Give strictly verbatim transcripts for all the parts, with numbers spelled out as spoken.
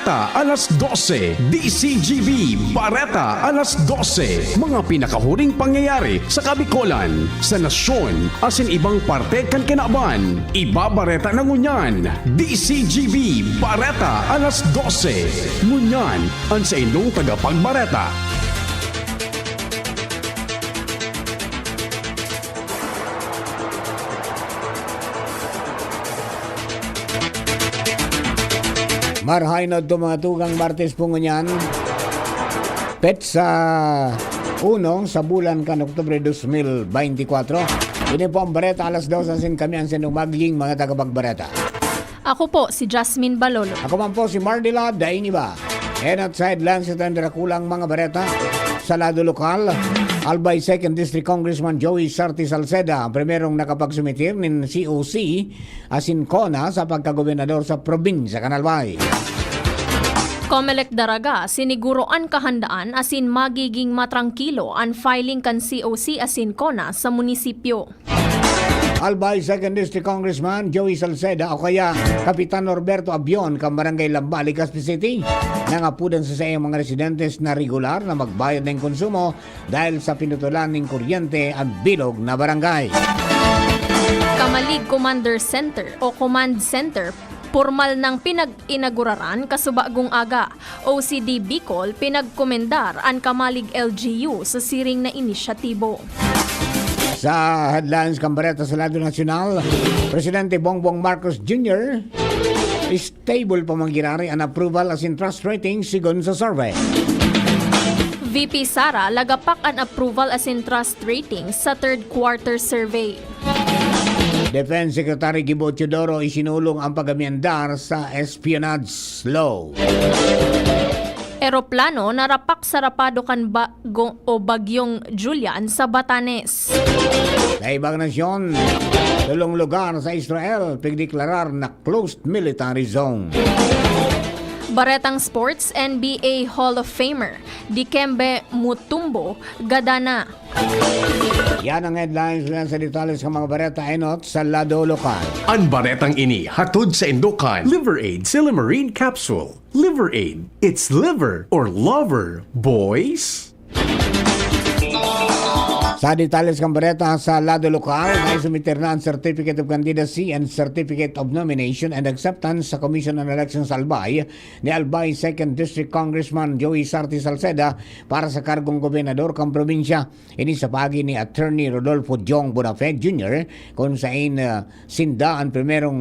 Bareta alas dose, D C G B, Bareta alas dose. Mga pinakahuring pangyayari sa Kabikolan, sa nasyon, asin ibang parte kan kinaban. Ibabareta na ngunyan, D C G B, Bareta alas dose. Ngunyan, an saindong tagapagbareta. Marhay na adto, mga tugang, Martes po ngunyan. Petsa uno sa bulan kan Oktubre dos mil beintikwatro. Ini po ang Bareta alas dos, asin kami ang sindong magiging mga tagapagbareta. Ako po si Jasmine Balolo. Ako man po si Mardila Dainiba. And at sa headlines, ito ang darakulang mga bareta. Sa lado lokal, Albay Second District Congressman Joey Sarte Salceda ang primerong nakapagsumitir nin C O C asin CONA sa pagkagobernador sa probinsya kan Albay. Comelec Daraga, siniguro an kahandaan asin magiging matrangkilo an filing kan C O C asin CONA sa munisipyo. Albay Second District Congressman Joey Salceda o kaya Kapitan Norberto Abion kan Barangay Lamba, Legazpi City, nangapodan sa saiyang mga residentes na regular na magbayad nin konsumo dahil sa pinutulan nin kuryente an bilog na barangay. Kamalig Commander Center o Command Center, pormal nang pinag-inaguraran kasubagong aga. O C D Bicol, pinagkomendar an Kamalig L G U sa siring na inisyatibo. Sa headlines kan bareta sa lado nasyonal, Presidente Bongbong Marcos Junior, stable pa man giraray an approval asin trust rating sigon sa survey. V P Sara, lagapak an approval asin trust rating sa third quarter survey. Defense Secretary Gibo Teodoro isinulong ang pag-amyendar sa espionage law. Eroplano narapak sa rapado kan bago o bagyong Julian sa Batanes. Sa ibang nasyon, tulong lugar sa Israel pigdeklarar na closed military zone. Baretang Sports, N B A Hall of Famer Dikembe Mutombo gada na. Yan ang headlines. Yan sa detalye sa mga bareta, enot sa lado lokal. An baretang ini hatod saindo kan Liver Aid Silymarin Capsule. Liver Aid, it's liver or lover, boys! Sa detalye sa bareta sa lado lokal, may sumitir na ang Certificate of Candidacy and Certificate of Nomination and Acceptance sa Commission on Elections Albay ni Albay Second District Congressman Joey Sarte Salceda para sa kargong gobernador kan probinsya. Ini sa paagi ni Attorney Rodolfo Jong Bonafé Junior, kun sain, ah, sinda an primerong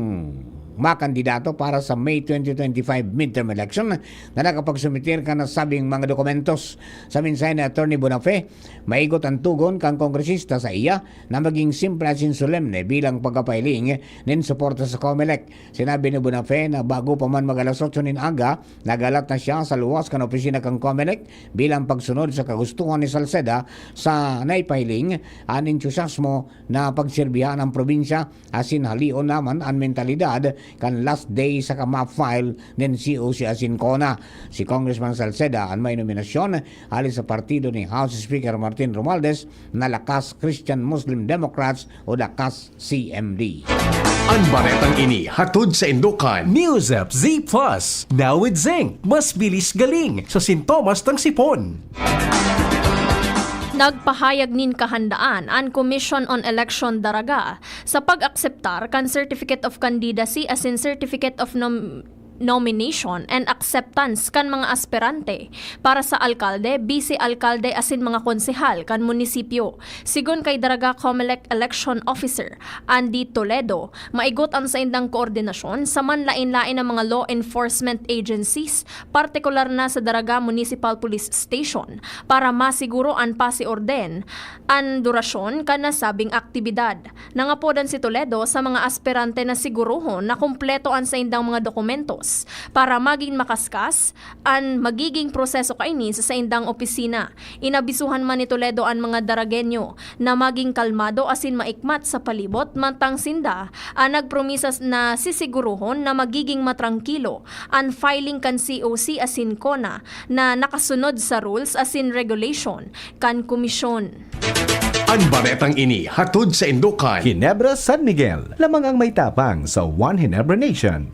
makandidato para sa May twenty twenty-five midterm election na nakapagsumitir kan nasabing mga dokumentos. Sa mensahe ni Attorney Bonafé, maigot an tugon kan kongresista sa iya na maging simple asin solemne bilang pagkapahiling nin suporta sa Comelec. Sinabi ni Bonafé na bago pa man mag-alas otso nin aga, nagalat na siya sa luwas kan opisina kan Comelec bilang pagsunod sa kagustuhan ni Salceda sa naipahiling an entusiasmo na pagserbihan ang probinsya asin halion naman an mentalidad kan last day saka ma-file nin C O C asin CONA. Si Congressman Salceda an may nominasyon hali sa partido ni House Speaker Martin Romualdez na Lakas Christian Muslim Democrats o Lakas C M D. An baretang ini hatod saindo kan Neozep Z Plus, now with zinc, mas bilis galing sa sintomas ng sipon. Nagpahayag nin kahandaan an Commission on Election Daraga sa pag-akseptar kan Certificate of Candidacy asin Certificate of Nom-, Nomination and Acceptance kan mga aspirante para sa alkalde, bise-alkalde asin mga konsehal kan munisipyo. Sigon kay Daraga Comelec Election Officer Andy Toledo, maigot an saindang koordinasyon sa manlaen-laen na mga law enforcement agencies, partikular na sa Daraga Municipal Police Station, para masiguro an pasiorden an durasyon kan nasabing aktibidad. Nangapodan si Toledo sa mga aspirante na sigurohon na kompleto an saindang mga dokumentos para magin makaskas an magiging proseso kaini sa saindang opisina. Inabisuhan man ni Toledo an mga Daragueño na maging kalmado asin maikmat sa palibot mantang sinda an nagpromisa na sisigurohon na magiging matrangkilo an filing kan C O C asin CONA na nakasunod sa rules asin regulation kan komisyon. An baretang ini hatod saindo kan Ginebra San Miguel, lamang ang may tapang sa One Ginebra Nation.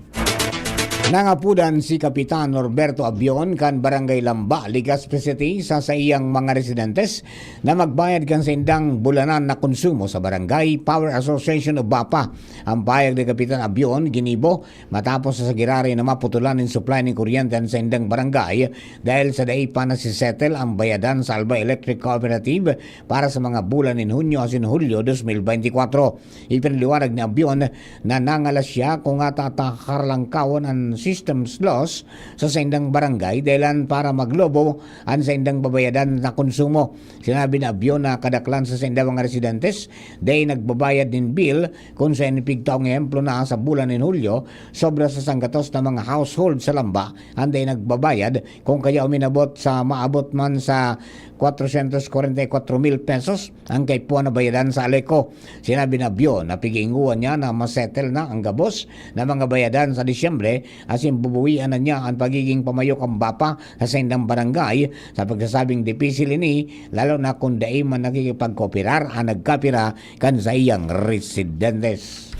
Nangapudan si Kapitan Norberto Abion kan Barangay Lamba, Legazpi City, sa saiyang mga residentes na magbayad kan saindang bulanan na konsumo sa Barangay Power Association o BAPA. Ang pahayag ni Kapitan Abion ginibo matapos sa giraray na maputulan nin supply nin kuryente an saindang barangay dahil sa dai pa nasisettle ang bayadan sa Albay Electric Cooperative para sa mga bulan nin Hunyo asin Hulyo dos mil beintikwatro. Ipinaliwanag ni Abion na nangalas siya kung ata ta karalangkawon an systems loss sa saindang barangay dahilan para maglobo an saindang babayadan na konsumo. Sinabi ni Abion na kadaklan sa saindang mga residentes dai nagbabayad nin bill, kun sa pigtaong ehemplo na sa bulan nin Hulyo, sobra sa sanggatos na mga household sa Lamba an dai nagbabayad, kung kaya uminabot sa maabot man sa kwatrosyentos kwarenta y kwatro mil pesos ang kaipuhan na bayadan sa Aleco. Sinabi ni Abion na pig-iingoan niya na masettle na ang gabos na mga bayadan sa Disyembre, asin bubuwian na niya an pagiging pamayo kan BAPA sa saindang barangay sa pagsasabing dipisil ini, lalo na kun dai man nakikipagkooperar an nagkapira kan saiyang residentes.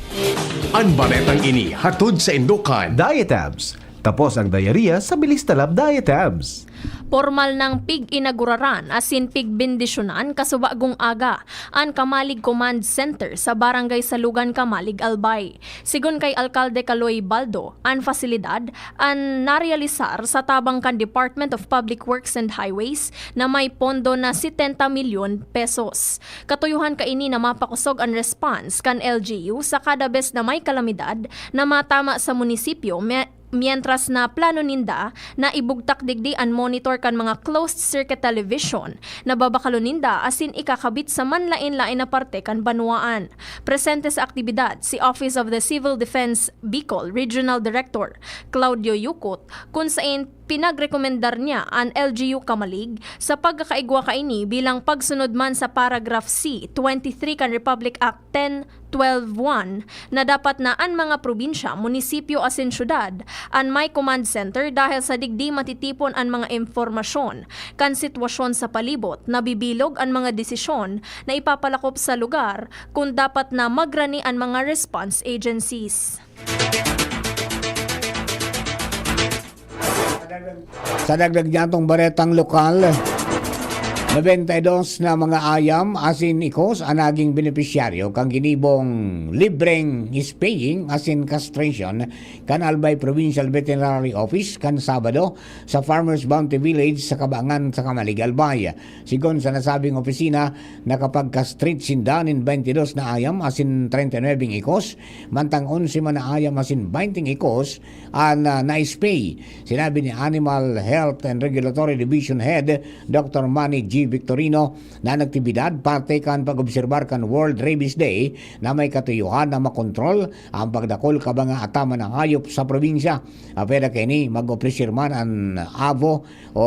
An baretang ini hatod saindo kan Diatabs. Tapos ang diarrhea sa Bilis Talab Diatabs. Pormal nang pig-inaguraran asin pigbendisyonan kasubagong aga an Kamalig Command Center sa Barangay Salugan, Kamalig, Albay. Sigon kay Alkalde Kaloy Baldo, an fasilidad an narealisar sa tabang kan Department of Public Works and Highways na may pondo na setenta milyon pesos. Katuyohan kaini na mapakosog an response kan L G U sa kada bes na may kalamidad na matama sa munisipyo, me-, mientras na plano ninda na ibugtak digdi an monitor kan mga closed-circuit television na babakalon ninda asin ikakabit sa manlaen-laen na parte kan banwaan. Presente sa aktibidad si Office of the Civil Defense Bicol Regional Director Claudio Yucot, kun sain pinagrekomendar niya an L G U Kamalig sa pagkakaigwa kaini bilang pagsunod man sa Paragraph C twenty-three kan Republic Act ten twelve one na dapat na an mga probinsya, munisipyo asin syudad an may command center dahil sa digdi matitipon an mga impormasyon kan sitwasyon sa palibot, nabibilog an mga desisyon na ipapalakop sa lugar kun dapat na magrani an mga response agencies. Sa dagdag niyatong baretang lokal, nobenta y dos na mga ayam asin ikos an naging benepisyaryo kan ginibong libreng spaying asin castration kan Albay Provincial Veterinary Office kan Sabado sa Farmers Bounty Village sa Kabangan sa Kamalig, Albay. Sigon sa nasabing opisina, nakapag-castrate sinda nin twenty-dos na ayam asin treinta y nuebe ikos, mantang onse man na ayam asin twenty ikos an, ah, na-spay. Sinabi ni Animal Health and Regulatory Division Head Doctor Manny G Victorino na an aktibidad parte kan pag-obserbar kan World Rabies Day na may katuyohan na makontrol ang pagdakol kan mga ataman na hayop sa probinsya. Apwera kaini, mag-opresir man an AVO o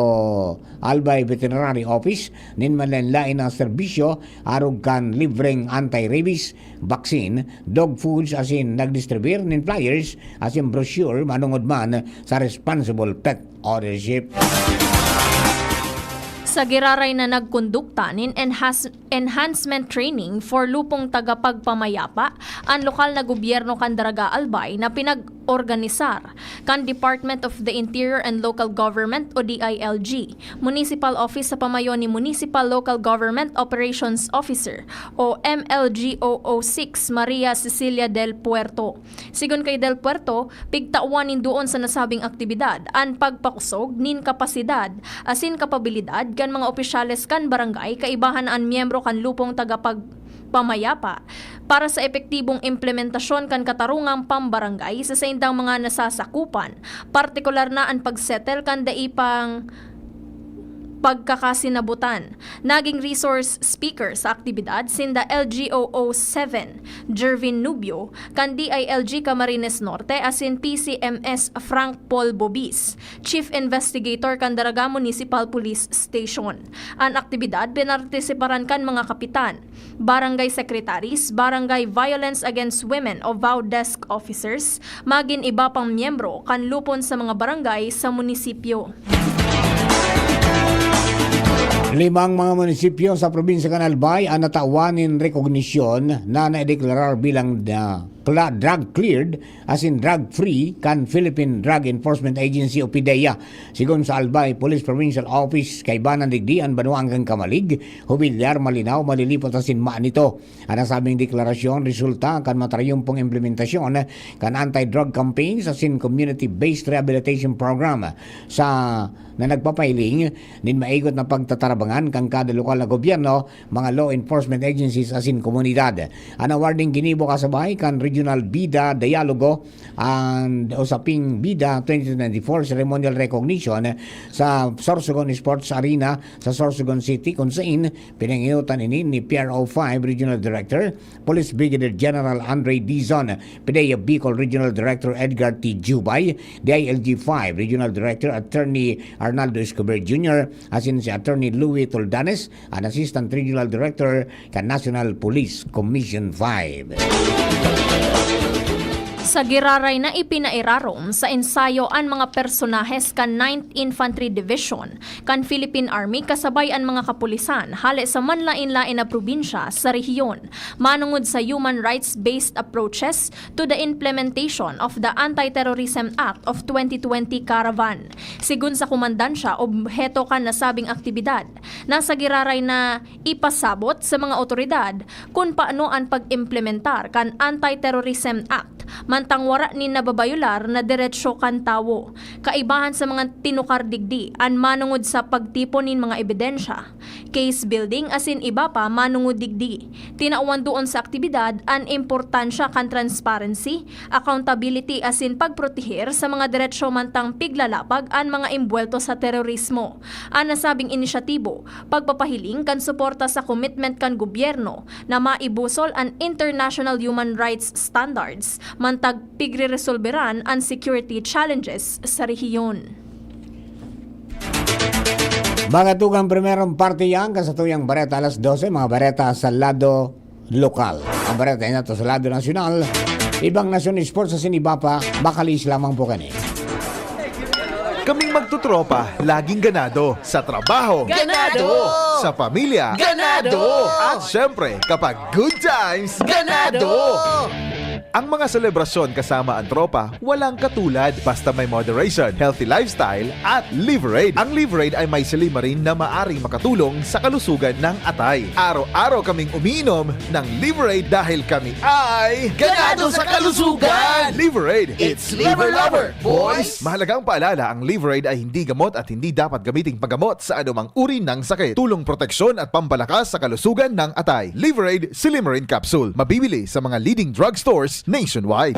Albay Veterinary Office nin manlaen-laen na serbisyo arog kan libreng anti-rabies vaccine, dog foods asin nagdistribuyar nin flyers asin brochure manongod man sa responsible pet ownership. Sa giraray na nagkondukta nin enhas-, enhancement training for lupong tagapagpamayapa, an lokal na gobyerno kan Daraga, Albay na pinag-organisar kan Department of the Interior and Local Government o D I L G, Municipal Office sa pamayo ni Municipal Local Government Operations Officer o M L G O O six Maria Cecilia Del Puerto. Sigon kay Del Puerto, pigtawan nin duon sa nasabing aktibidad an pagpakosog nin kapasidad asin kapabilidad kan mga opisyales kan barangay kaibahan an miyembro kan lupong tagapagpamayapa para sa epektibong implementasyon kan katarungang pambarangay sa saindang mga nasasakupan, partikular na an pagsettle kan dai pang pagkakasinabutan. Naging resource speaker sa aktibidad sinda L G O O seven Jervin Nubio kan D I L G Camarines Norte asin P C M S Frank Paul Bobis, Chief Investigator kan Daraga Municipal Police Station. An aktibidad pinartisiparan kan mga kapitan, barangay secretaries, barangay violence against women o VAW desk officers, magin iba pang miyembro kan lupon sa mga barangay sa munisipyo. Limang mga munisipyo sa probinsya kan Albay an natawan nin rekognisyon na naideklarar bilang na cla-, drug cleared asin drug free kan Philippine Drug Enforcement Agency o PDEA. Sigon sa Albay Police Provincial Office, kaibanan digdi an banwaan kan Camalig, Jubilar, Malinao, Malilipot asin Manito. An nasabing deklarasyon resulta kan matarayumpong implementasyon kan anti-drug campaigns asin community-based rehabilitation program sa na nagpapahiling nin maigot na pagtatarabangan kan kada lokal na gobyerno, mga law enforcement agencies asin komunidad. An awarding ginibo kasabay kan Regional Bida Dialogo and Usaping Bida twenty twenty-four Ceremonial Recognition sa Sorsogon Sports Arena sa Sorsogon City, kun sain pinanginutan ini ni P R O five Regional Director Police Brigadier General Andre Dizon, PDEA Bicol Regional Director Edgar T. Jubay, D I L G five Regional Director Attorney Arnaldo Escobar Junior, asin si Attorney Louis Toldanes, an Assistant Regional Director kan National Police Commission five. Sa giraray na ipinairarom sa ensayo an mga personahes kan Ninth Infantry Division kan Philippine Army kasabay an mga kapulisan hale sa manlaen-laen na probinsya sa rehiyon, manongod sa human rights-based approaches to the implementation of the Anti-Terrorism Act of twenty twenty Caravan. Sigon sa komandansya, obheto kan nasabing aktibidad na sa giraray na ipasabot sa mga otoridad kun paano an pag-implementar kan Anti-Terrorism Act mantang wara nin nababayular na deretsyo kan tawo. Kaibahan sa mga tinukar digdi an manongod sa pagtipon nin mga ebidensya, case building asin iba pa manongod digdi. Tinawan duon sa aktibidad an importansya kan transparency, accountability asin pagproteher sa mga deretsyo mantang piglalapag an mga embuwelto sa terorismo. An nasabing inisyatibo, pagpapahiling kan suporta sa komitment kan gobyerno na maibusol an international human rights standards, mantag pigreresolberan an security challenges sa rehiyon. Mga tugang, primerong parte yan kan satuyang bareta alas dose, mga bareta sa lado lokal. Ang bareta na to sa lado nasyonal, ibang nasyon, sports asin iba pa, makalihis lamang po kani. Kaming magtutropa, laging ganado. Sa trabaho. Ganado! Sa pamilya. Ganado! At syempre, kapag good times, Ganado! Ang mga selebrasyon kasama ang tropa, walang katulad. Basta may moderation, healthy lifestyle, at Liverade. Ang Liverade ay may silymarin na maaring makatulong sa kalusugan ng atay. Araw-araw kaming umiinom ng Liverade dahil kami ay Ganado sa kalusugan! Liverade, it's Liver Lover, boys! Mahalagang paalala, ang Liverade ay hindi gamot at hindi dapat gamiting panggamot sa anumang uri ng sakit. Tulong proteksyon at pampalakas sa kalusugan ng atay. Liverade Silymarin Capsule. Mabibili sa mga leading drugstores nationwide.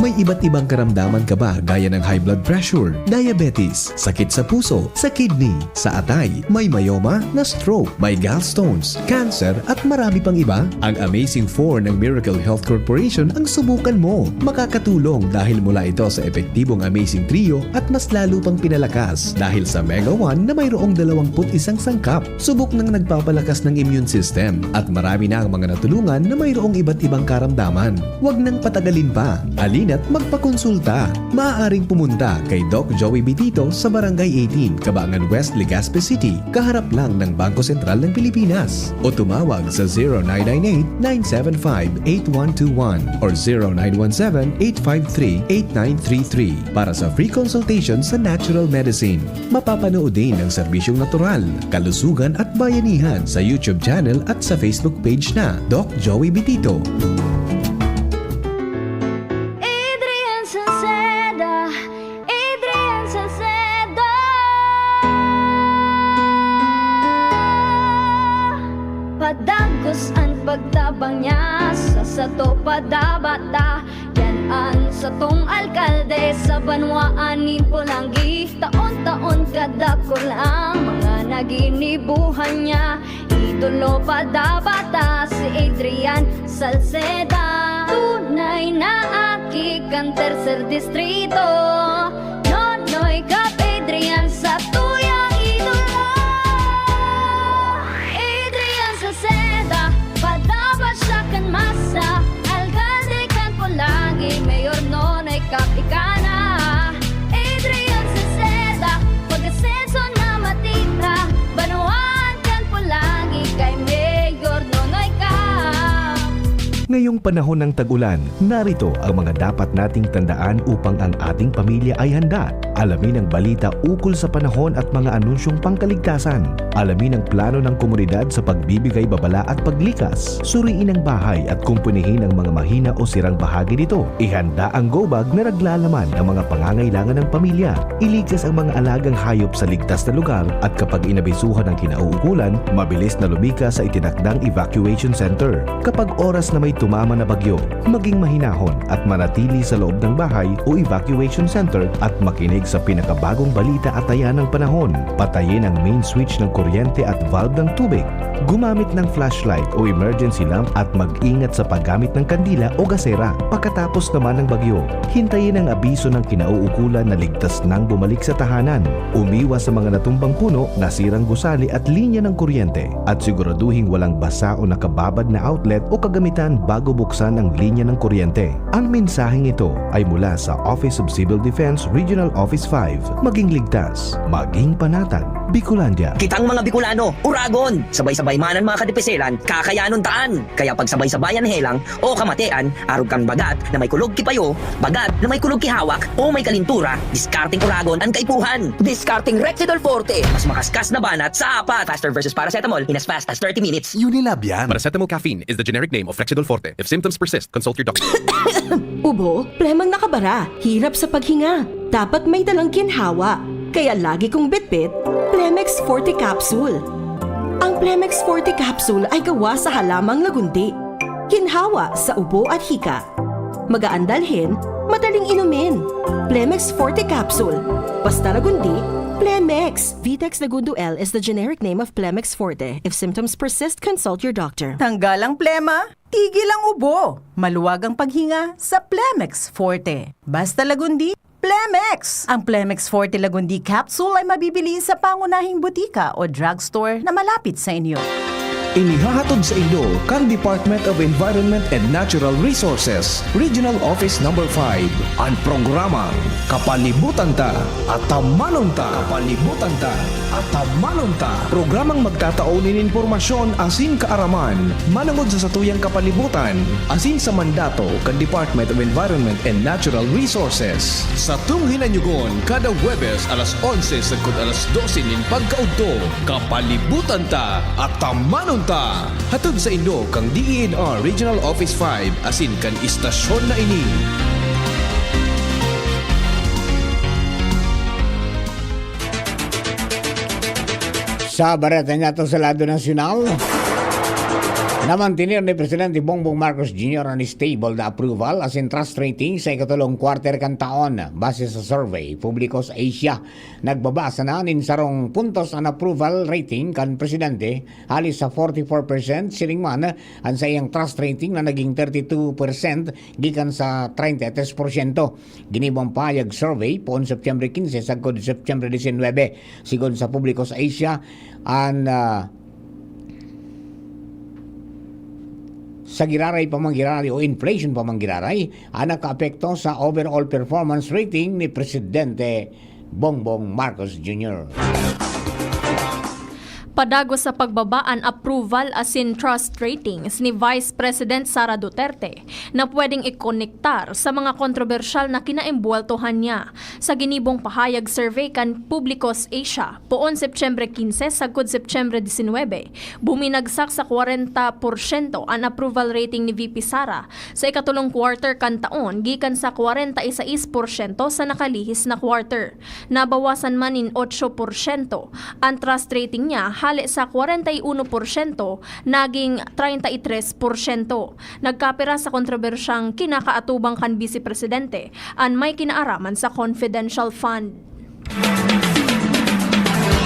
May iba't ibang karamdaman ka ba, gaya ng high blood pressure, diabetes, sakit sa puso, sa kidney, sa atay, may myoma, na stroke, may gallstones, cancer, at marami pang iba? Ang Amazing Four ng Miracle Health Corporation ang subukan mo. Makakatulong dahil mula ito sa epektibong Amazing Trio at mas lalo pang pinalakas dahil sa Mega One na mayroong dalawampu't isang sangkap. Subok nang nagpapalakas ng immune system at marami na ang mga natulungan na mayroong iba't ibang karamdaman. Huwag nang patagalin pa. Halina't magpakonsulta. Maaaring pumunta kay Doc Joey Bitito sa Barangay eighteen, Cabangan West, Legazpi City, kaharap lang ng Bangko Sentral ng Pilipinas. O tumawag sa zero nine nine eight, nine seven five, eight one two one or zero nine one seven, eight five three, eight nine three three para sa free consultation sa natural medicine. Mapapanood din ang serbisyong natural, kalusugan at bayanihan sa YouTube channel at sa Facebook page na Doc Joey Bitito. Adrian Salceda, Adrian Salceda. Padagos an pagtabang niya sa sato padabata. Yan an satong alkalde sa banwaan nin Polangui. Taon-taon kadakul ang mga naginibuhan niya. Idolo padabata si Adrian Salceda. Tunay na aki kan Tercer Distrito. Nonoy Cap Adrian sa tuyang idolo. Adrian Salceda, padaba siya kan masa. Alkalde kan Polangui, Mayor Nonoy Cap ika na. Adrian Salceda, pag-asenso na matira. Banwaan kan Polangui kay Mayor Nonoy Cap. Ngayong Panahon ng tag-ulan, narito ang mga dapat nating tandaan upang ang ating pamilya ay handa. Alamin ang balita ukol sa panahon at mga anunsyong pangkaligtasan. Alamin ang plano ng komunidad sa pagbibigay babala at paglikas. Suriin ang bahay at kumpunihin ang mga mahina o sirang bahagi nito. Ihanda ang go bag na naglalaman ng mga pangangailangan ng pamilya. Ilikas ang mga alagang hayop sa ligtas na lugar at kapag inabisuhan ang kinauukulan, mabilis na lumikas sa itinakdang evacuation center. Kapag oras na may tumama na bagyo, maging mahinahon at manatili sa loob ng bahay o evacuation center at makinig sa pinakabagong balita at taya ng panahon. Patayin ang main switch ng kuryente at valve ng tubig. Gumamit ng flashlight o emergency lamp at mag-ingat sa paggamit ng kandila o gasera. Pagkatapos naman ng bagyo, hintayin ang abiso ng kinauukulan na ligtas nang bumalik sa tahanan. Umiwas sa mga natumbang puno, nasirang gusali at linya ng kuryente, at siguraduhing walang basa o nakababad na outlet o kagamitan bago buksan ang linya ng kuryente. Ang mensaheng ito ay mula sa Office of Civil Defense Regional Office five. Maging ligtas, maging panatag, Bicolandia. Kitang mga Bicolano, uragon! Sabay-sabay man an mga kadipiselan, kakayanon taan! Kaya pagsabay-sabayan helang o kamatean, arog kan bagat na may kulog ki payo, bagat na may kulog ki hawak, o may kalintura, diskarteng uragon an kaipuhan! Diskarteng Rexidol Forte! Mas makaskas na banat sa apat! Faster versus paracetamol in as fast as thirty minutes! Unilab yan. Paracetamol caffeine is the generic name of Rexidol Forte. If symptoms persist, consult your doctor. Ubo, plemang nakabara, hirap sa paghinga. Dapat may dalang ginhawa. Kaya lagi kong bitbit, Plemex Forte Capsule. Ang Plemex Forte Capsule ay gawa sa halamang lagundi. Ginhawa sa ubo at hika. Magaan dalhin, madaling inumin. Plemex Forte Capsule. Basta lagundi, Plemex. Vitex Lagundo L is the generic name of Plemex Forte. If symptoms persist, consult your doctor. Tanggal ang plema, tigil ang ubo, maluwag ang paghinga sa Plemex Forte. Basta Lagundi, Plemex! Ang Plemex Forte Lagundi Capsule ay mabibili sa pangunahing butika o drugstore na malapit sa inyo. Inihahatod sa inyo kan Department of Environment and Natural Resources, Regional Office Number five, an programang Kapalibutan Ta, Atamanon Ta. Kapalibutan Ta, Atamanon Ta. Programang magtatao nin impormasyon asin kaaraman manongod sa satuyang kapalibutan asin sa mandato kan Department of Environment and Natural Resources. Satong hinanyogon kada Huwebes alas onse sagkod alas dose nin pagkaudto, Kapalibutan Ta, Atamanon Ta! Hatod saindo kan D E N R Regional Office five asin kan istasyon na ini. Sa bareta niyato sa lado nasyonal, namantener ni Presidente Bongbong Marcos Junior an stable na approval asin trust rating sa ikatulong quarter kan taon, base sa survey Publicos Asia. Nagbaba sana nin sarong puntos an approval rating kan presidente, hali sa forty-four percent, siring man an saiyang trust rating na naging thirty-two percent gikan sa treinta y tres porsyento. Ginibo ang pahayag survey poon Setyembre quince sagkod Setyembre diecinuebe. Sigon sa Publicos Asia, an, ah, sa giraray pa man giraray o inflation pa man giraray, an nakaapekto sa overall performance rating ni Presidente Bongbong Marcos Junior. Padagos sa pagbaba an approval asin trust ratings ni Vice President Sara Duterte na pwedeng ikonektar sa mga kontrobersyal na kinaimbuweltohan niya. Sa ginibong pahayag survey kan Publicos Asia, poon Setyembre quince sagkod Setyembre diecinuebe, buminagsak sa kwarenta porsyento an approval rating ni V P Sara sa ikatulong quarter kan taon gikan sa kwarenta y seis porsyento sa nakalihis na quarter. Nabawasan man nin otso porsyento an trust rating niya hale sa kwarenta y uno porsyento naging treinta y tres porsyento. Nagkapira sa kontrobersyang kinakaatubang kan Bise Presidente an may kinaaraman sa confidential fund.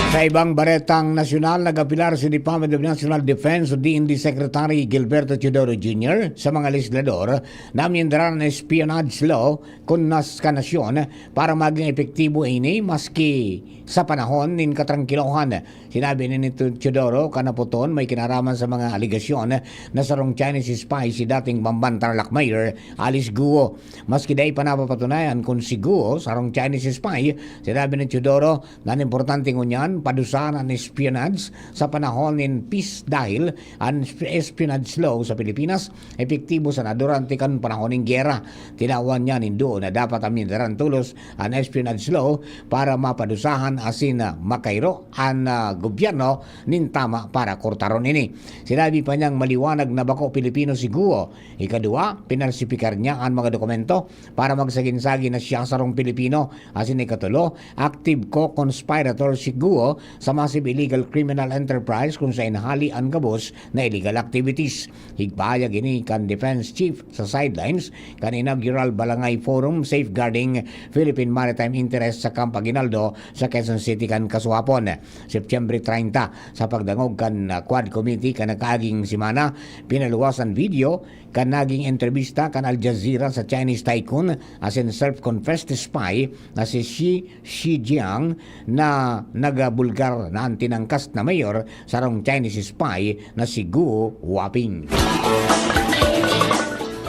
Sa ibang baretang nasyonal, nag-apelar si Department of National Defense o D N D Secretary Gilberto Teodoro Junior sa mga legislador na amyendaran an espionage law kun nas kan nasyon para maging epektibo ini maski sa panahon nin katrangkilohan. Sinabi ni Teodoro kan naputon may kinaraman sa mga alegasyon na sarong Chinese spy si dating Bamban Tarlac Mayor Alice Guo. Maski dai pa napapatunayan kun si Guo sarong Chinese spy, sinabi ni Teodoro na an importante ngunyan padusahan an espionage sa panahon nin peace dahil an espionage law sa Pilipinas epektibo sana durante kan panahon nin giyera. Tinawan niya nin duo na dapat amindaran tolos an espionage law para mapadusahan asin, ah, makairo an, ah, gobyerno nin tama para kurtaron ini. Sinabi pa niyang maliwanag na bako Pilipino si Guo. Ikadua, pinalsipikar niya an mga dokumento para magsagin-sagin na siya sarong Pilipino. Asin ikatulo, active co-conspirator si Guo sa massive illegal criminal enterprise kung saen hali an gabos na illegal activities. Igpahayag ini kan Defense Chief sa sidelines kan inaugural Balangay Forum Safeguarding Philippine Maritime Interests sa Camp Aguinaldo sa Quezon City kan kasuhapon, Setyembre treinta. Sa pagdangog kan, ah, Quad Committee kan nakaaging semana, pinaluwas an video kan naging entrebista kan Al Jazeera sa Chinese tycoon asin self-confessed spy na si Shi Shijiang na nagabulgar na an tinangkas na mayor sarong Chinese spy na si Guo Huaping.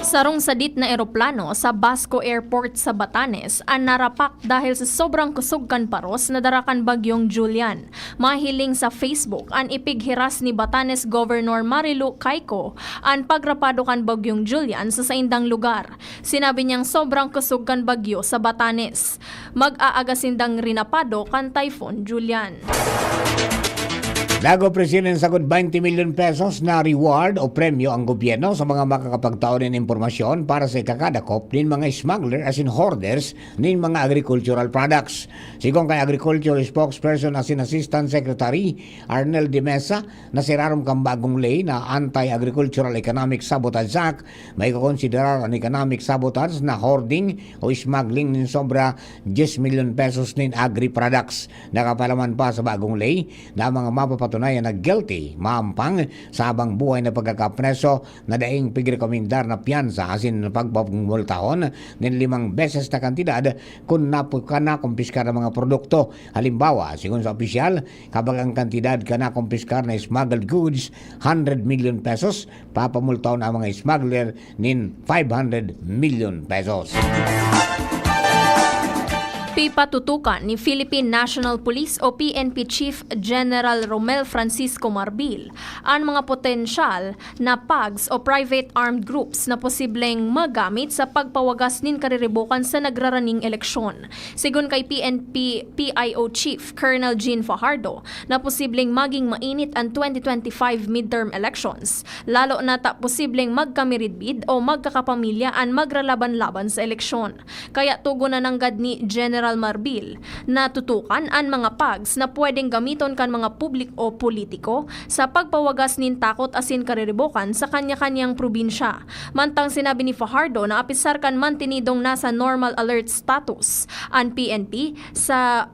Sarong sadit na eroplano sa Basco Airport sa Batanes an narapak dahil sa sobrang kusog kan paros na dara kan Bagyong Julian. Mahiling sa Facebook an ipighiras ni Batanes Governor Marilu Caico an pagrapado kan Bagyong Julian sa saindang lugar. Sinabi niyang sobrang kusog kan bagyo sa Batanes. Mag-aaga sindang rinapado kan Typhoon Julian. Nag-opresyon nin sagkod twenty million pesos na reward o premyo ang gobyerno sa mga makakapagtao nin impormasyon para sa ikakadakop nin mga smuggler asin hoarders nin mga agricultural products. Sigon kay Agriculture Spokesperson asin Assistant Secretary Arnel de Mesa, nasirarom kan bagong ley na Anti-Agricultural Economic Sabotage Act, maikokonsiderar an economic sabotage na hoarding o smuggling nin sobra diyes milyon pesos nin agri-products. Nakapalaman pa sa bagong ley na ang mga mapapatunayan na guilty, maampang sa habang buhay na pagkakapreso na daing pigrekomendar na piyansa asin pagpapamultahon nin limang beses na kantidad kun napu-, kan nakumpiskar na mga produkto. Halimbawa, sigon sa opisyal, kapag ang kantidad kan nakumpiskar na smuggled goods, hundred million pesos, papamultahon ang mga smuggler nin five hundred million pesos. Pipatutukan ni Philippine National Police o P N P Chief General Romel Francisco Marbil an mga potensyal na pags o private armed groups na posibleng magamit sa pagpawagas nin kariribokan sa nagraraning eleksyon. Sigon kay P N P P I O Chief Colonel Jean Fajardo na posibleng maging mainit an twenty twenty-five midterm elections, lalo na ta posibleng magkamiridbid o magkakapamilya an magralaban-laban sa eleksyon. Kaya togon na nanggad ni General Marbil na tutukan an mga pags na pwedeng gamiton kan mga publik o politiko sa pagpawagas nin takot asin kariribokan sa kanya-kanyang probinsya. Mantang sinabi ni Fajardo na apisar kan mantenidong nasa normal alert status an P N P sa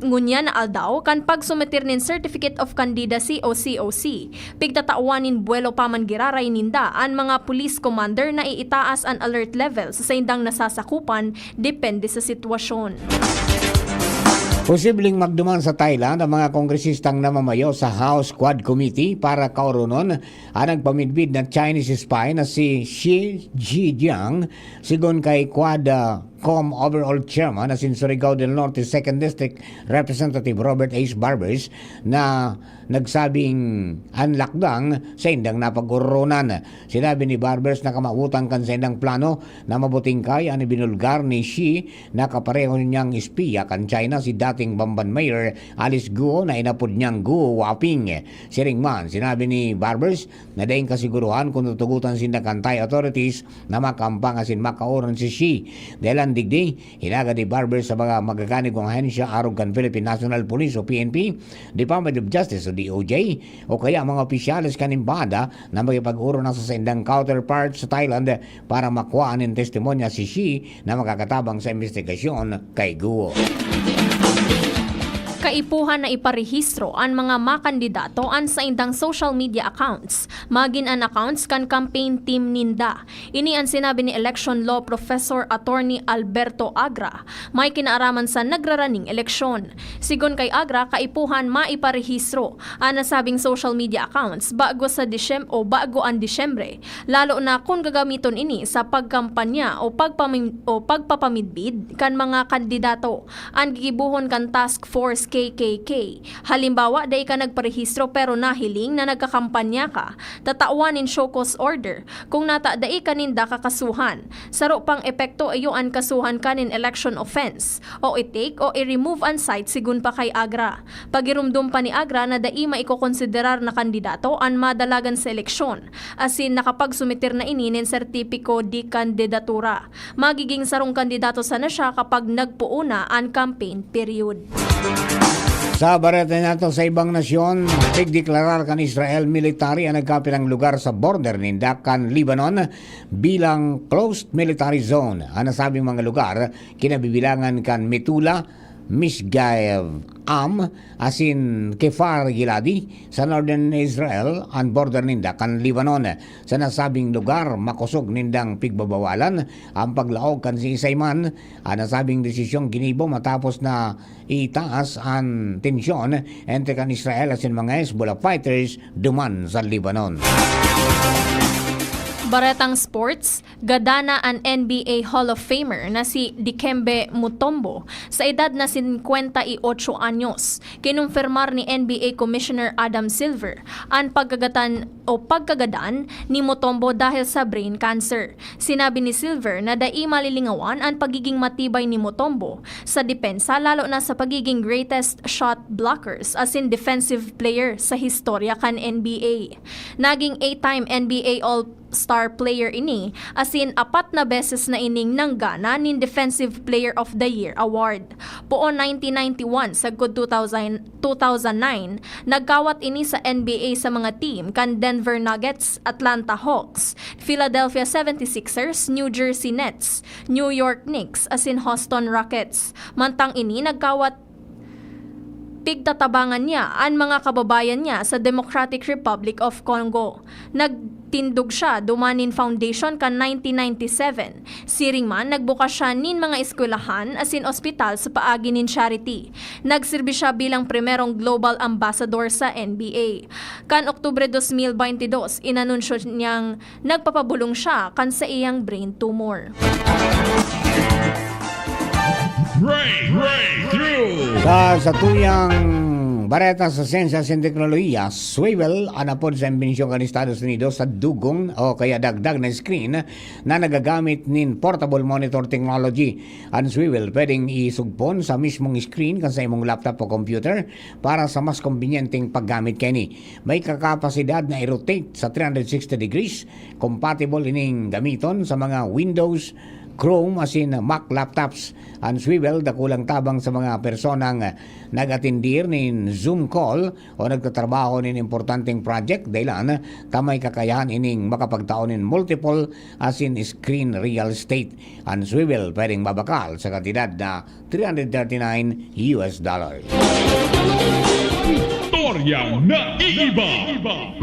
ngunyan na aldaw kan pagsumeter nin Certificate of Candidacy o C O C, pigtatawan nin buwelo pa man giraray ninda an mga police commander na iitaas an alert level sa saindang nasasakupan depende sa sitwasyon. Posibleng magduman sa Thailand ang mga kongresistang namamayo sa House Quad Committee para kaoronon ang nagpamidbid na Chinese spy na si Shi Zhejiang, sigon kay Quad, ah, Com Overall Chairman asin Surigao del Norte Second District Representative Robert Ace Barbers na nagsabing an lakdang saindang napag-ororonan. Sinabi ni Barbers na kamawotan kan saindang plano na mabuting kaya an ibinulgar ni Shi na kapareho niyang espiya kan China si dating Bamban Mayor Alice Guo na inapod niyang Guo Waping. Siring man, sinabi ni Barbers na daing kasiguruhan kun tutugotan sinda kan Thai authorities na makampang asin makaoran si Shi. Dahelan digdi, hinagad ni Barbers sa mga magaganigong ahensya arog kan Philippine National Police o P N P, Department of Justice o D O J, o kaya mga opisyales kan embahada na makipag-orog na sa saindang counterpart sa Thailand para makuha nin testimonya si Shi na makakatabang sa imbestigasyon kay Guo. Kaipuhan na iparehistro an mga makandidato an saindang social media accounts, magin an accounts kan campaign team ninda. Ini an sinabi ni Election Law Professor Attorney Alberto Agra, may kinaaraman sa nagraraning eleksyon. Sigon kay Agra, kaipuhan maiparehistro an nasabing social media accounts bago sa Disyem-, o bago an Disyembre, lalo na kun gagamiton ini sa pagkampanya o pagpamim-, o pagpapamidbid kan mga kandidato. An gigibohon kan Task Force K K K. Halimbawa, dai ka nagparehistro pero nahiling na nagkakampanya ka, tatawan nin show cause order. Kung nata, dai ka ninda kakasuhan. Saro pang epekto iyo an kasuhan ka nin election offense, o i-take o i-remove an site, sigon pa kay Agra. Pagiromdom pa ni Agra na dai maikokonsiderar na kandidato an madalagan sa eleksyon, asin nakapagsumiter na ini nin sertipiko de kandidatura. Magiging sarong kandidato sana siya kapag nagpoon na an campaign period. Sa bareta nato sa ibang nasyon, pigdeklarar kan Israel military an nagkapirang lugar sa border ninda kan Lebanon bilang closed military zone. An nasabing mga lugar, kinabibilangan kan Metula, Misgav Am, asin Kefar Giladi sa northern Israel, an border ninda kan Lebanon. Sa nasabing lugar, makosog nindang pigbabawalan an paglaog kan siisay man. An nasabing desisyong ginibo matapos na itaas an tensyon entre kan Israel asin mga Hezbollah fighters duman sa Lebanon. Baretang sports, gadana an N B A Hall of Famer na si Dikembe Mutombo sa edad na singkwenta y otso anyos. Kinumpirmar ni N B A Commissioner Adam Silver an pagkagatan o pagkagadan ni Mutombo dahil sa brain cancer. Sinabi ni Silver na dai malilingawan an pagiging matibay ni Mutombo sa depensa, lalo na sa pagiging greatest shot blockers asin defensive player sa historya kan N B A. Naging eight-time N B A All-Star player ini, asin apat na beses na ining nanggana nin Defensive Player of the Year award. Poon nineteen ninety-one sagkod two thousand, two thousand nine, nagkawat ini sa N B A sa mga team kan Denver Nuggets, Atlanta Hawks, Philadelphia seventy-sixers, New Jersey Nets, New York Knicks, asin Houston Rockets. Mantang ini nagkawat pigtatabangan niya an mga kababayan niya sa Democratic Republic of Congo. Nagtindog siya duman nin foundation kan nineteen ninety-seven. Siring man, nagbukas siya nin mga eskwelahan asin ospital sa paagi nin charity. Nagserbi siya bilang primerong global ambassador sa N B A. Kan Oktubre dos mil baynte dos, inanunsyo niyang nagpapabolong siya kan saiyang brain tumor. Breakthrough! Sa satuyang bareta sa siyensya asin teknolohiya, swivel an apod sa imbensyon kan Estados Unidos sa dugong o kaya dagdag na screen na nagagamit nin portable monitor technology. An swivel pwedeng isugpon sa mismong screen kan sa imong laptop o computer para sa mas kombinyenteng paggamit kaini. May kakapasidad na i-rotate sa three hundred sixty degrees. Compatible ining gamiton sa mga Windows, Chrome asin Mac laptops. An swivel dakulang tabang sa mga personang nag-atendir nin Zoom call o nagtatrabaho nin importanteng project, dahilan ta may kakayahan ining makapagtao nin multiple asin screen real estate. An swivel pwedeng mabakal sa kantidad na three hundred thirty-nine U S dollars. Istoryang naiiba.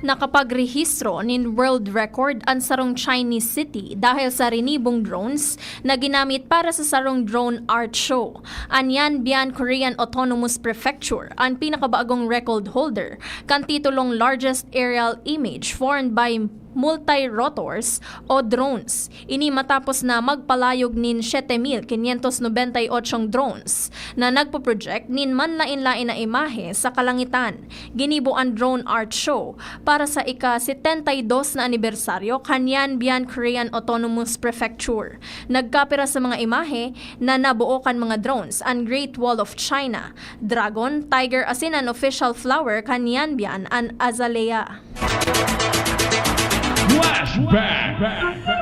Nakapagrehistro nin world record an sarong Chinese city dahil sa rinibong drones na ginamit para sa sarong drone art show. An Yanbian Korean Autonomous Prefecture an pinakabagong record holder kan titulong largest aerial image formed by multirotors o drones. Ini matapos na magpalayog nin siyete mil kinyentos nobenta y ocho drones na nagpo-project nin manlaen-laen na imahe sa kalangitan. Ginibo an drone art show para sa ika-setenta y dos na anibersaryo kan Yanbian Korean Autonomous Prefecture. Nagkapira sa mga imahe na nabuo kan mga drones an Great Wall of China, dragon, tiger asin an official flower kan Yanbian, an azalea. Flash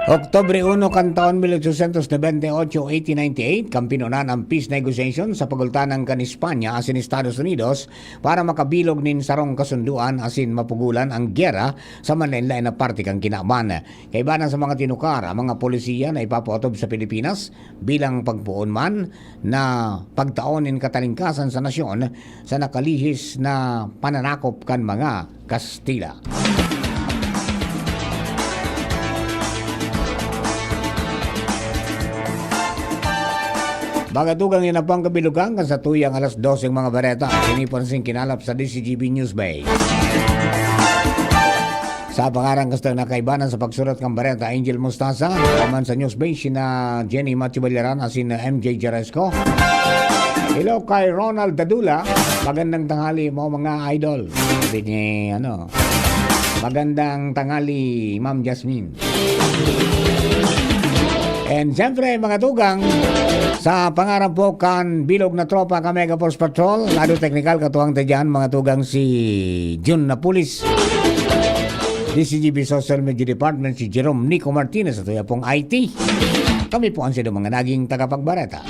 Oktubre uno kan taon mil ochocientos noventa y ocho, eighteen ninety-eight, kan pinunan ang peace negotiation sa pagultanan kan Espanya asin Estados Unidos para makabilog nin sarong kasundoan asin mapugolan ang giyera sa manlaen-laen na parte kan kinaban. Kaibanan sa mga tinukar, ang mga polisiya na ipapaotob sa Pilipinas bilang pagpoon man na pagtao nin katalingkasan sa nasyon sa nakalihis na pananakop kan mga Kastila. Mga tugang, yan na po ang kabilugan kan satuyang alas dose mga bareta. Ini po ang kinalap sa D C G B News Bay. Sa pangaran kastang nakaibanan sa pagsurat kan bareta, Angel Mostaza, naman sa News Bay, sina Jenny Matthew Baliran, asin M J Jaresco. Hello kay Ronald Dadula. Magandang tanghali mo, mga idol. Sabi ni, ano, magandang tanghali, Ma'am Jasmine. And siyempre, mga tugang, sa pangaran po kan bilog na tropa ka Mega Force Patrol, lado teknikal, katuwang ta dyan, mga tugang, si Jun Napulis, D C G B Social Media Department, si Jerome Nico Martinez, at iya pong I T. Kami po ang sino mga naging tagapagbareta.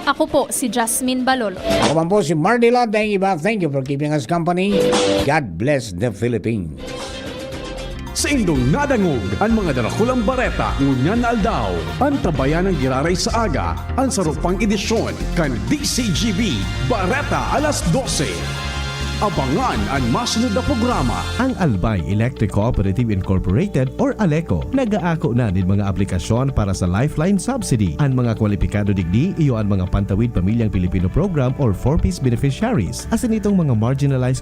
Ako po si Jasmine Balolo. Ako man po si Mardy Lord, ang iba. Thank you for keeping us company. God bless the Philippines. Saindong nadangog an mga darakulang bareta ngunyan na aldaw. Antabayan ang giraray sa aga, an sarupang edisyon kan D C G B Bareta alas dose. Abangan an masunod na programa. Ang Albay Electric Cooperative Incorporated or ALECO nag-aako na nin mga aplikasyon para sa Lifeline Subsidy. An mga kwalipikado digdi iyo an mga Pantawid Pamilyang Pilipino Program or four Ps beneficiaries, asin itong mga marginalized